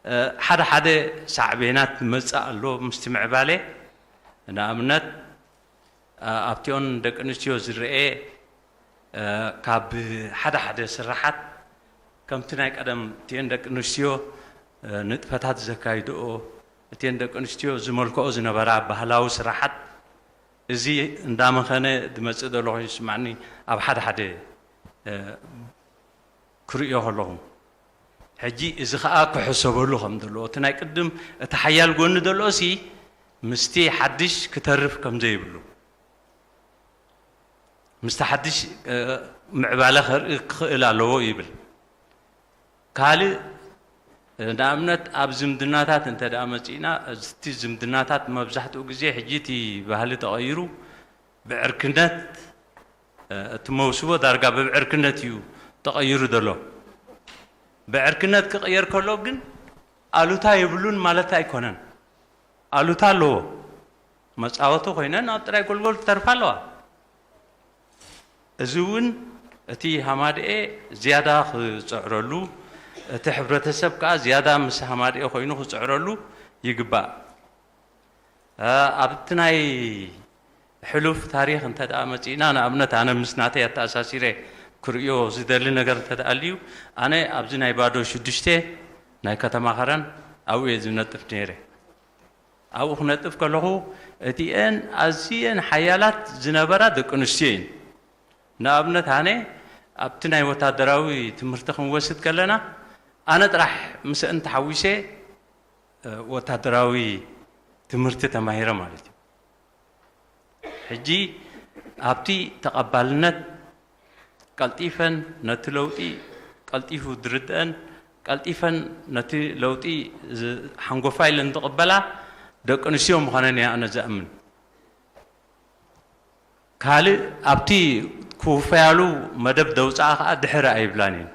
እ፣ ሓደ ሓደ ሳዕቤናት ዝመጽእ ኣሎ ምስቲ ምዕባለ። ንኣብነት፣ እ፣ ኣብቲኦን ደቂ ኣንስትዮ ዝረኤ፣ እ፣ ካብ ሓደ ሓደ ስራሓት ከምቲ ናይ ቀደም እቲአን ደቂ ኣንስትዮ፣ እ፣ ንጥፈታት ዘካይድኦ፣ እቲአን ደቂ ኣንስትዮ ዝመልክኦ ዝነበራ ባህላዊ ስራሓት፣ እዚ እንዳመኸነ ዝመጽእ ዘሎ ኮይኑ ዝስማዕኒ ኣብ ሓደ ሓደ፣ እ፣ ክርእዮ ከለኹ። ሕጂ እዚ ኸኣ ክሕሰበሉ ከም ዘለዎ፣ እቲ ናይ ቅድም እቲ ሓያል ጎኒ ዘለኦሲ ምስቲ ሓድሽ ክተርፍ ከም ዘይብሉ፣ ምስቲ ሓድሽ፣ እ፣ ምዕባለ ከርኢ ክኽእል ኣለዎ ይብል። ካልእ፣ ንኣብነት ኣብ ዝምድናታት እንተ ደኣ መጺእና፣ እቲ ዝምድናታት መብዛሕትኡ ግዜ ሕጂ እቲ ባህሊ ተቐይሩ ብዕርክነት፣ እ፣ እቲ መውስቦ ዳርጋ ብብዕርክነት እዩ ተቐይሩ ዘሎ። ብዕርክነት ክቕየር ከሎ ግን ኣሉታ የብሉን ማለት ኣይኮነን። ኣሉታ ኣለዎ። መጻወቲ ኮይነን ኣብ ጥራይ ጎልጎል ክተርፋ ኣለዋ። እዚ እውን እቲ ሃማድኤ ዝያዳ ክጽዕረሉ፣ እቲ ሕብረተሰብ ከኣ ዝያዳ ምስ ሃማድኤ ኮይኑ ክጽዕረሉ ይግባእ። እ፣ ኣብቲ ናይ ሕሉፍ ታሪኽ እንተ ደኣ መጺእና፣ ንኣብነት ኣነ ምስ ናተይ ኣተኣሳሲረ ክርእዮ ዝደሊ ነገር እንተ ደኣ ኣልዩ፣ ኣነ ኣብዚ ናይ ባዶ ሽዱሽተ ናይ ከተማ ከረን ኣብኡ እየ ዝነጥፍ ነይረ። ኣብኡ ክነጥፍ ከለኹ፣ እቲኤን ኣዝየን ሓያላት ዝነበራ ደቂ ኣንስትዮ እየን። ንኣብነት ኣነ ኣብቲ ናይ ወታደራዊ ትምህርቲ ክንወስድ ከለና፣ ኣነ ጥራሕ ምስአን ተሓዊሰ፣ እ፣ ወታደራዊ ትምህርቲ ተማሂረ ማለት እዩ። ሕጂ ኣብቲ ተቐባልነት ቀልጢፈን ነቲ ለውጢ ቀልጢፉ ዝርድአን፣ ቀልጢፈን ነቲ ለውጢ ዝ-፣ ሓንጎፋ ኢለን ዝቕበላ ደቂ ኣንስትዮ ምዃነን እየ ኣነ ዝኣምን። ካልእ ኣብቲ ክውፈያሉ መደብ ደውፅኣ ኸዓ ድሕር ኣይብላን እየን።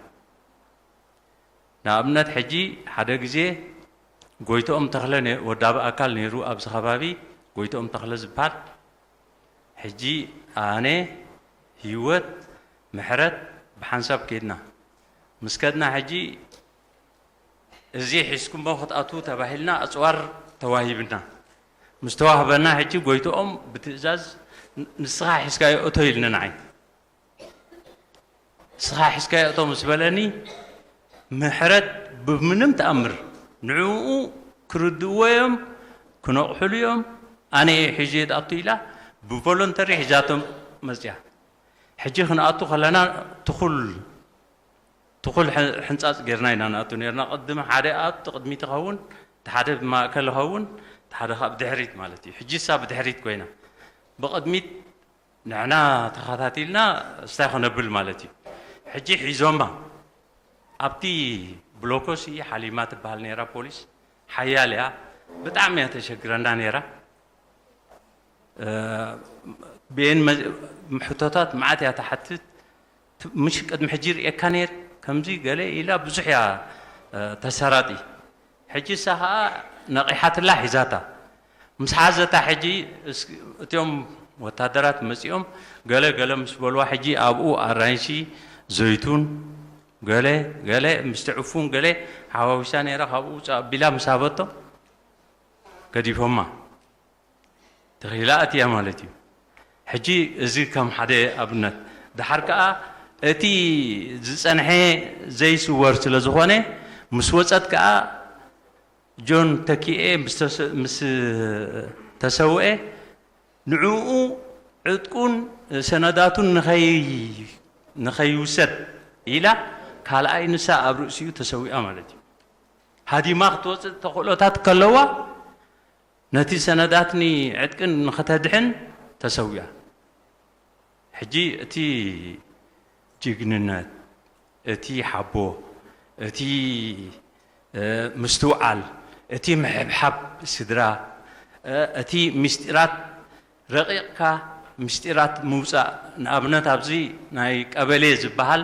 ንኣብነት ሕጂ ሓደ ግዜ ጎይትኦም ተኽለ ነ-፣ ወዳቢ ኣካል ነይሩ ኣብዚ ከባቢ፣ ጎይትኦም ተኽለ ዝበሃል። ሕጂ ኣነ፣ ህይወት፣ ምሕረት ብሓንሳብ ከድና። ምስ ከድና ሕጂ እዚ ሒዝኩሞ ክትኣትዉ ተባሂልና ኣፅዋር ተዋሂብና። ምስ ተዋህበና ሕጂ ጎይትኦም ብትእዛዝ ን-፣ ንስኻ ሒዝካዮ እቶ ኢልኒ ንዓይ። ንስኻ ሒዝካዮ እቶ ምስ በለኒ፣ ምሕረት ብምንም ተኣምር ንዕኡ ክርድእዎ እዮም፣ ክነቕሕሉ እዮም፣ ኣነ እየ ሒዘ ዝኣቱ ኢላ ብቮሎንተሪ ሒዛቶም መፅያ። ሕጂ ክንኣቱ ከለና ትኹል፣ ትኹል ሕ-፣ ሕንፃፅ ጌርና ኢና ንኣቱ ነርና። ቅድሚ ሓደ ኣብ ቅድሚት ይኸውን፣ እቲ ሓደ ብማእከል ይኸውን፣ እቲ ሓደ ካብ ድሕሪት ማለት እዩ። ሕጂ እሳ ብድሕሪት ኮይና። ብቕድሚት ንሕና ተኸታቲልና እስታይ ክነብል ማለት እዩ። ሕጂ ሒዞማ። ኣብቲ ብሎኮሲ ሓሊማ ትበሃል ነይራ ፖሊስ፣ ሓያል እያ። ብጣዕሚ እያ ተሸግረና ነይራ። እ፣ ብኤን መ-፣ ሕቶታት መዓት እያ ትሓትት። ት-፣ ምሽ ቅድሚ ሕጂ ርእየካ ነይር፣ ከምዚ ገለ ኢላ ብዙሕ እያ፣ እ፣ ተሰራጢ። ሕጂ እሳ ኸኣ ነቒሓትላ ሒዛታ። ምስ ሓዘታ ሕጂ እስ-፣ እቲኦም ወታደራት መጺኦም ገለ ገለ ምስ በልዋ፣ ሕጂ ኣብኡ ኣራንሺ፣ ዘይቱን፣ ገለ ገለ ምስቲ ዕፉን ገለ ሓዋዊሳ ነይራ፣ ካብኡ ውጻእ ኣቢላ ምስ ሃበቶ ገዲፎማ። ተኺላ ኣትያ ማለት እዩ። ሕጂ እዚ ከም ሓደ ኣብነት። ደሓር ከኣ እቲ ዝጸንሐ ዘይስወር ስለ ዝኾነ፣ ምስ ወጸት ከኣ ጆን ተኪኤ ምስ ተሰ-፣ ምስ ተሰውኤ፣ ንዕኡ ዕጥቁን ሰነዳቱን ንኸይ-፣ ንኸይውሰድ ኢላ፣ ካልኣይ ንሳ ኣብ ርእሲኡ ተሰዊኣ ማለት እዩ። ሃዲማ ክትወጽእ ተኽእሎታት ከለዋ፣ ነቲ ሰነዳትኒ ዕጥቅን ንኸተድሕን ተሰዊኣ። ሕጂ እቲ ጅግንነት፣ እቲ ሓቦ፣ እቲ፣ እ፣ ምስትውዓል፣ እቲ ምሕብሓብ ስድራ፣ እ፣ እቲ ምስጢራት ረቂቕካ ምስጢራት ምውጻእ፣ ንኣብነት ኣብዚ ናይ ቀበሌ ዝበሃል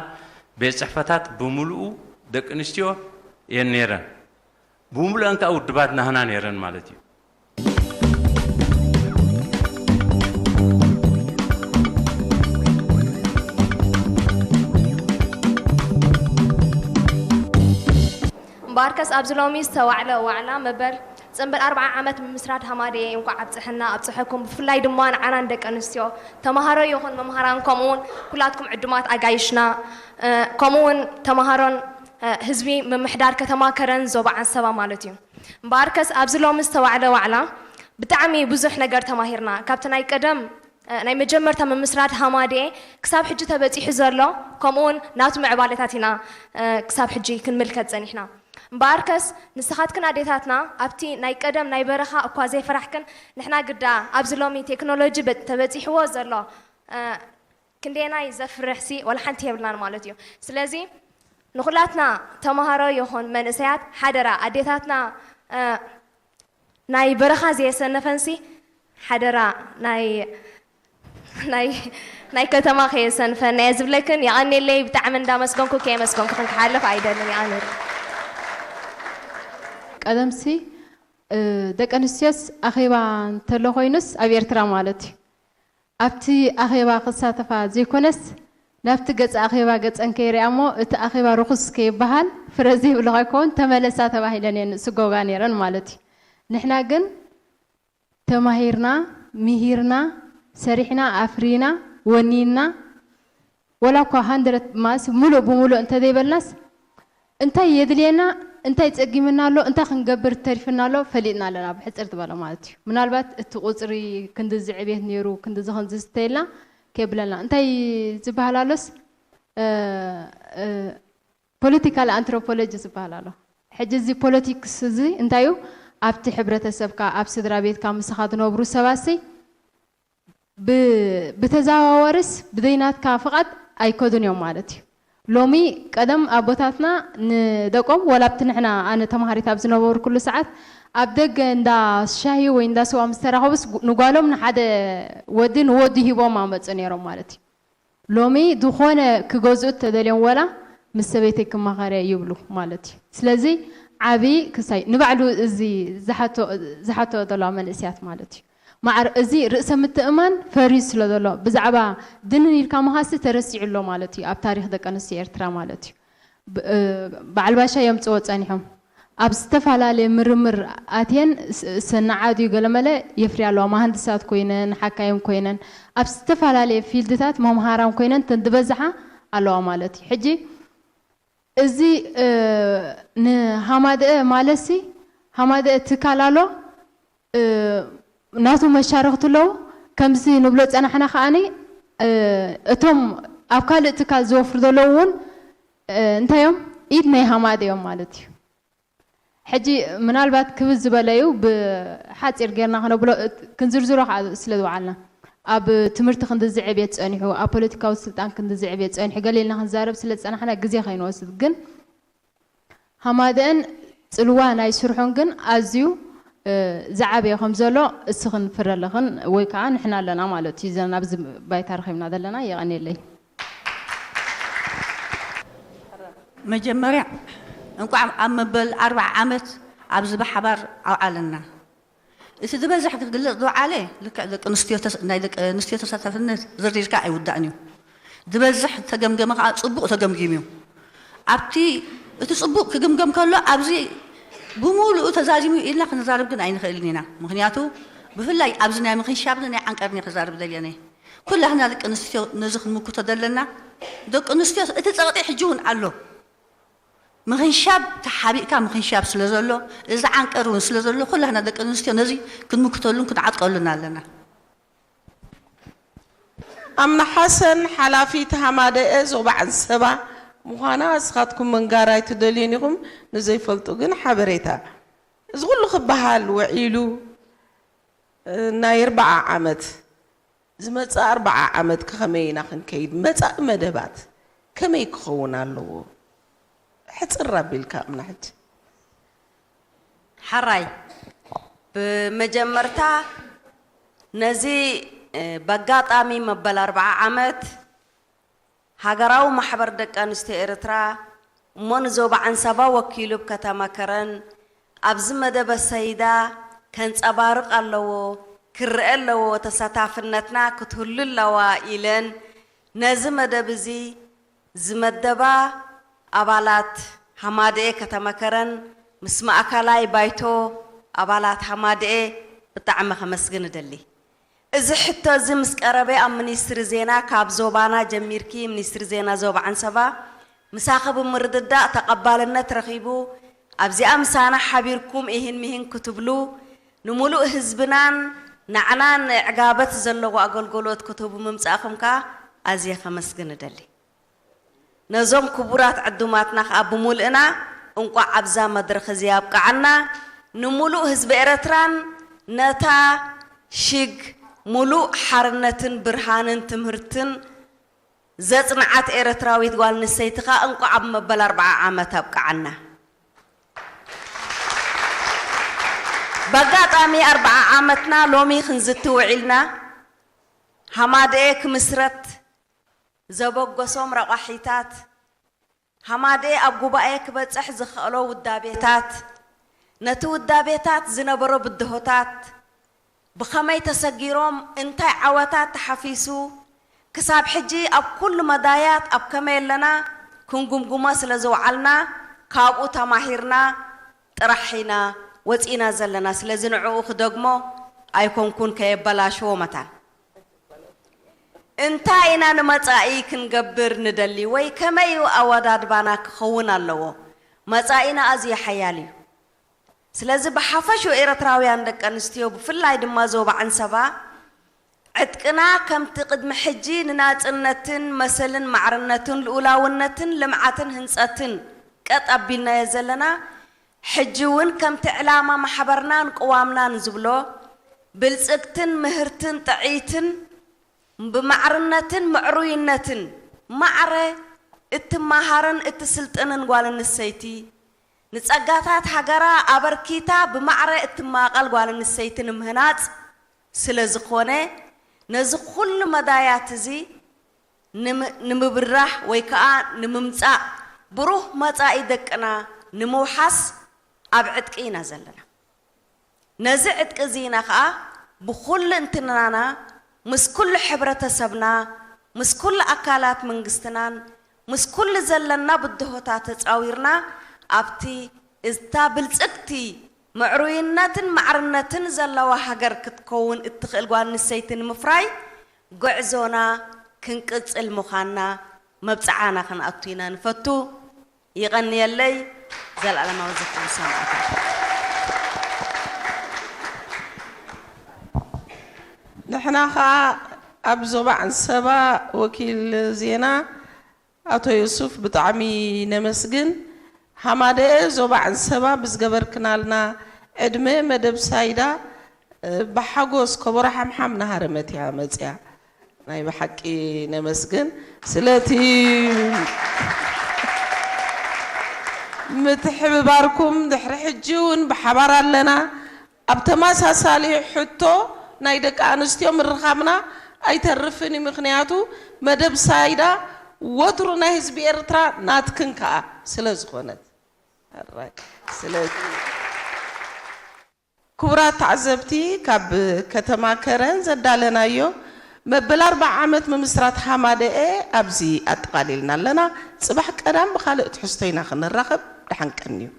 ቤት ጽሕፈታት ብምሉኡ ደቂ ኣንስትዮ እየን ነይረን። ብምሉአን ከኣ ውድባት ናህና ነይረን ማለት እዩ። እምበኣርከስ ኣብዚ ሎሚ ዝተዋዕለ ዋዕላ መበል ጽንብል ኣርብዓ ዓመት ምምስራት ሃማደኤ እንኳዕ ኣብጽሐና ኣብጽሐኩም። ብፍላይ ድማ ንዓና ንደቂ ኣንስትዮ ተማሃሮ ይኹን መምሃራን፣ ከምኡውን ኩላትኩም ዕዱማት ኣጋይሽና፣ እ፣ ከምኡውን ተማሃሮን፣ እ፣ ህዝቢ ምምሕዳር ከተማ ከረን ዞባ ዓንሰባ ማለት እዩ። እምበኣርከስ ኣብዚ ሎሚ ዝተዋዕለ ዋዕላ ብጣዕሚ ብዙሕ ነገር ተማሂርና። ካብቲ ናይ ቀደም፣ እ፣ ናይ መጀመርታ ምምስራት ሃማደኤ ክሳብ ሕጂ ተበጺሑ ዘሎ፣ ከምኡውን ናቱ ምዕባለታት ኢና፣ እ፣ ክሳብ ሕጂ ክንምልከት ጸኒሕና። እምበኣርከስ ንስኻትክን ኣዴታትና ኣብቲ ናይ ቀደም ናይ በረኻ እኳ ዘይፈራሕክን፣ ንሕና ግዳ ኣብዚ ሎሚ ቴክኖሎጂ በ-፣ ተበጺሕዎ ዘሎ፣ እ፣ ክንደየናይ ዘፍርሕ ሲ ወላ ሓንቲ የብልናን ማለት እዩ። ስለዚ ንኹላትና ተማሃሮ ይኹን መንእሰያት ሓደራ ኣዴታትና፣ እ፣ ናይ በረኻ ዘየሰነፈንሲ ሓደራ ናይ፣ ናይ፣ ናይ ከተማ ከየሰንፈን እየ ዝብለክን። የቐኔለይ፣ ብጣዕሚ እንዳመስገንኩ ከየመስገንኩክን ክሓልፍ ኣይደልን። የቐኔለይ። ቀደምሲ፣ እ፣ ደቂ ኣንስትዮስ ኣኼባ እንተሎ ኮይኑስ ኣብ ኤርትራ ማለት እዩ። ኣብቲ ኣኼባ ክሳተፋ ዘይኮነስ ናብቲ ገጸ ኣኼባ ገጸን ከይሪኣ እሞ እቲ ኣኼባ ርኹስ ከይበሃል ፍረ ዘይብሉ ከይከውን ተመለሳ ተባሂለን እየን ዝስጎጋ ነይረን ማለት እዩ። ንሕና ግን ተማሂርና፣ ምሂርና፣ ሰሪሕና፣ ኣፍሪና፣ ወኒንና፣ ወላ እኳ ሃንድረት ማለት ምሉእ ብምሉእ እንተዘይበልናስ እንታይ የድልየና፣ እንታይ ጸጊምና ኣሎ፣ እንታይ ክንገብር ተሪፍና ኣሎ ፈሊጥና ኣለና፣ ብሕጽር ዝበለ ማለት እዩ። ምናልባት እቲ ቁጽሪ ክንድዚ ዕቤት ነይሩ፣ ክንድዚ ክንዚ ዝተየልና ከየብለና። እንታይ ዝበሃል ኣሎስ፣ እ፣ እ፣ ፖለቲካል ኣንትሮፖሎጂ ዝበሃል ኣሎ። ሕጂ እዚ ፖለቲክስ እዚ እንታይ እዩ? ኣብቲ ሕብረተሰብካ፣ ኣብ ስድራ ቤትካ ምሳኻ ዝነብሩ ሰባትሲ ብ-፣ ብተዘዋዋርስ ብዘይናትካ ፍቓድ ኣይከዱን እዮም ማለት እዩ። ሎሚ ቀደም ኣቦታትና ንደቆም፣ ወላ ኣብቲ ንሕና፣ ኣነ ተማሃሪት ኣብ ዝነበርኩሉ ሰዓት፣ ኣብ ደገ እንዳ ሻሂ ወይ እንዳ ስዋ ምስ ተራኸቡስ፣ ንጓሎም ንሓደ ወዲ ንወዱ ሂቦም ኣመጹ ነይሮም ማለት እዩ። ሎሚ ዝኾነ ክገዝኡ ተደልዮም ወላ ምስ ሰበይተይ ክማኸር እየ ይብሉ ማለት እዩ። ስለዚ ዓቢ ክሳይ ንባዕሉ እዚ ዝሓቶ ዘለዋ መንእስያት ማለት እዩ። ማዕር እዚ ርእሰ ምትእማን ፈርዩ ስለ ዘሎ ብዛዕባ ድንን ኢልካ ምኻሲ ተረሲዑ ኣሎ ማለት እዩ ኣብ ታሪኽ ደቂ ኣንስትዮ ኤርትራ ማለት እዩ። በዓል ባሻ የምጽዎ ጸኒሖም ኣብ ዝተፈላለየ ምርምር ኣትየን ሰናዓድ እዩ ገለመለ የፍርያ ኣለዋ። መሃንድሳት ኮይነን ሓካይም ኮይነን ኣብ ዝተፈላለየ ፊልድታት መምሃራን ኮይነን ተን ዝበዝሓ ኣለዋ ማለት እዩ። ሕጂ እዚ ንሃማደአ ማለሲ ሃማደአ ትካል ኣሎ ናቱ መሻርክቲ ኣለዉ። ከምዚ ንብሎ ጸናሕና ከኣኒ እቶም ኣብ ካልእ ትካል ዝወፍሩ ዘለዉ እውን እንታይ እዮም? ኢድ ናይ ሃማደ እዮም ማለት እዩ። ሕጂ ምናልባት ክብዝ ዝበለ እዩ፣ ብሓጺር ጌርና ክነብሎ ክንዝርዝሮ ከዓ ስለ ዝወዓልና ኣብ ትምህርቲ ክንዲ ዝዕብየት ጸኒሑ፣ ኣብ ፖለቲካዊ ስልጣን ክንዲ ዝዕብየት ጸኒሑ ገለ ኢልና ክንዛረብ ስለ ዝጸናሕና ግዜ ከይንወስድ ግን ሃማደአን ጽልዋ ናይ ስርሑን ግን ኣዝዩ ዝዓበየ ከም ዘሎ እስኽን ፍረለኽን ወይ ከዓ ንሕና ኣለና ማለት እዩ። ዘና ኣብዚ ባይታ ረኺብና ዘለና የቐንየለይ። መጀመርያ እንቋዕ ኣብ መበል ኣርብዓ ዓመት ኣብዚ ብሓባር ኣውዓለና። እቲ ዝበዝሕ ክግለጽ ዝወዓለ ልክዕ ደቂ ኣንስትዮ ናይ ደቂ ኣንስትዮ ተሳታፍነት ዝርሪርካ ኣይውዳእን እዩ። ዝበዝሕ ተገምገመ ከዓ ጽቡቕ ተገምጊሙ እዩ። ኣብቲ እቲ ጽቡቕ ክግምገም ከሎ ኣብዚ ብምሉኡ ተዛዚሙ ኢልና ክንዛረብ ግን ኣይንኽእልን ኢና። ምኽንያቱ ብፍላይ ኣብዚ ናይ ምኽንሻብ ናይ ዓንቀርኒ ክዛርብ ደልየነ። ኩላህና ደቂ ኣንስትዮ ነዚ ክንምክቶ ዘለና። ደቂ ኣንስትዮ እቲ ጸቕጢ ሕጂ እውን ኣሎ። ምኽንሻብ ተሓቢእካ ምኽንሻብ ስለ ዘሎ፣ እዚ ዓንቀር እውን ስለ ዘሎ፣ ኩላህና ደቂ ኣንስትዮ ነዚ ክንምክተሉን ክንዓጥቀሉን ኣለና። ኣምና ሓሰን ሓላፊት ሃማደኤ ዞባ ዓንሰባ ምዃና እስኻትኩም ምንጋር ኣይትደልዩን ኢኹም፣ ንዘይፈልጡ ግን ሓበሬታ። እዚ ኩሉ ክበሃል ውዒሉ ናይ ኣርብዓ ዓመት ዝመጽእ ኣርብዓ ዓመት ከኸመይ ኢና ክንከይድ? መጻኢ መደባት ከመይ ክኸውን ኣለዎ? ሕጽር ኣቢልካ እምና ሕጂ። ሓራይ ብመጀመርታ ነዚ በጋጣሚ መበል ኣርብዓ ዓመት ሃገራዊ ማሕበር ደቂ ኣንስትዮ ኤርትራ እሞ ንዞባ ዓንሰባ ወኪሉ ብ ከተማ ከረን ኣብዚ መደበ ሰይዳ ከንጸባርቕ ኣለዎ፣ ክረአ ኣለዎ፣ ተሳታፍነትና ክትህሉ ኣለዋ ኢለን ነዚ መደብ እዚ ዝመደባ ኣባላት ሃማደኤ ከተማ ከረን ምስ ማእከላይ ባይቶ ኣባላት ሃማደኤ ብጣዕሚ ከመስግን እደሊ። እዚ ሕቶ እዚ ምስ ቀረበ ኣብ ሚኒስትሪ ዜና ካብ ዞባና ጀሚርኪ ሚኒስትሪ ዜና ዞባ ዓንሰባ ምሳኺ ብምርድዳእ ተቐባልነት ረኺቡ ኣብዚኣ ምሳና ሓቢርኩም ኢሂን ሚሂን ክትብሉ ንምሉእ ህዝብናን ንዓናን ዕጋበት ዘለዎ ኣገልግሎት ክትህቡ ምምጻእኹም ከኣ ኣዝየ ከመስግን እደሊ። ነዞም ክቡራት ዕዱማትና ከኣ ብምሉእና እንቋዕ ኣብዛ መድረኽ እዚ ኣብቅዓና። ንምሉእ ህዝቢ ኤረትራን ነታ ሽግ ሙሉእ ሓርነትን ብርሃንን ትምህርትን ዘጽንዓት ኤረትራዊት ጓል ኣንስተይቲ ከኣ እንቋዕ ኣብ መበል ኣርብዓ ዓመት ኣብቅዓና። በጋጣሚ ኣርብዓ ዓመትና ሎሚ ክንዝቲ ውዒልና። ሃማደኤ ክምስረት ዘበገሶም ረቋሒታት፣ ሃማደኤ ኣብ ጉባኤ ክበጽሕ ዝኸእሎ ውዳቤታት፣ ነቲ ውዳቤታት ዝነበሮ ብድሆታት፣ ብኸመይ ተሰጊሮም፣ እንታይ ዓወታት ተሓፊሱ፣ ክሳብ ሕጂ ኣብ ኩሉ መዳያት ኣብ ከመይ ኣለና ክንጉምጉሞ ስለ ዝወዓልና፣ ካብኡ ተማሂርና ጥራሕ ኢና ወጺእና ዘለና። ስለዚ ንዕኡ ክደግሞ ኣይኮንኩን ከየበላሽዎ መታን። እንታይ ኢና ንመጻኢ ክንገብር ንደሊ ወይ ከመይ እዩ ኣወዳድባና ክኸውን ኣለዎ? መጻኢና ኣዝዩ ሓያል እዩ። ስለዚ ብሓፈሽኡ ኤርትራውያን ደቂ ኣንስትዮ ብፍላይ ድማ ዞባ ዓንሰባ ዕጥቅና ከምቲ ቅድሚ ሕጂ ንናጽነትን መሰልን ማዕርነትን ልኡላውነትን ልምዓትን ህንጸትን ቀጥ ኣቢልናዮ ዘለና ሕጂ እውን ከምቲ ዕላማ ማሕበርናን ቅዋምናን ዝብሎ ብልጽግትን ምህርትን ጥዕይትን ብማዕርነትን ምዕሩይነትን ማዕረ እትመሃርን እትስልጥንን ጓል ኣንስተይቲ ንጸጋታት ሃገራ ኣበርኪታ ብማዕረ እትማቐል ጓል ኣንስተይቲ ንምህናጽ ስለ ዝኾነ ነዚ ኩሉ መዳያት እዚ ንምብራህ ወይ ከዓ ንምምፃእ ብሩህ መፃኢ ደቅና ንምውሓስ ኣብ ዕጥቂ ኢና ዘለና። ነዚ ዕጥቂ እዚ ኢና ከዓ ብኩሉ እንትናና ምስ ኩሉ ሕብረተሰብና ምስ ኩሉ ኣካላት መንግስትናን ምስ ኩሉ ዘለና ብድሆታት ተፃዊርና ኣብቲ እታ ብልፅግቲ ምዕሩይነትን ማዕርነትን ዘለዋ ሃገር ክትከውን እትኽእል ጓል ኣንስተይቲ ንምፍራይ ጉዕዞና ክንቅጽል ምዃንና መብጽዓና ክንኣቱ ኢና ንፈቱ። ይቐንየለይ። ዘልኣለማዊ ዝኽሪ ሰማእታት። ንሕና ኸኣ ኣብ ዞባ ዓንሰባ ወኪል ዜና ኣቶ ዮሱፍ ብጣዕሚ ነመስግን። ሃማደኤ ዞባ ዓንሰባ ብዝገበርክናልና ዕድመ መደብ ሳይዳ ብሓጎስ ከበሮ ሓምሓም እናሃረመት እያ መፅያ። ናይ ብሓቂ ነመስግን ስለቲ ምትሕብባርኩም። ድሕሪ ሕጂ እውን ብሓባር ኣለና። ኣብ ተመሳሳሊ ሕቶ ናይ ደቂ ኣንስትዮ ምርኻብና ኣይተርፍን እዩ። ምኽንያቱ መደብ ሳይዳ ወትሩ ናይ ህዝቢ ኤርትራ ናትክን ከኣ ስለ ዝኾነት። ሕራይ። ስለዚ ክቡራት ተዓዘብቲ፣ ካብ ከተማ ከረን ዘዳለናዮ መበል ኣርብዓ ዓመት ምምስራት ሃማደኤ ኣብዚ ኣጠቓሊልና ኣለና። ጽባሕ ቀዳም ብኻልእ ትሕዝቶ ኢና ክንራኸብ። ደሓን ቀንዩ።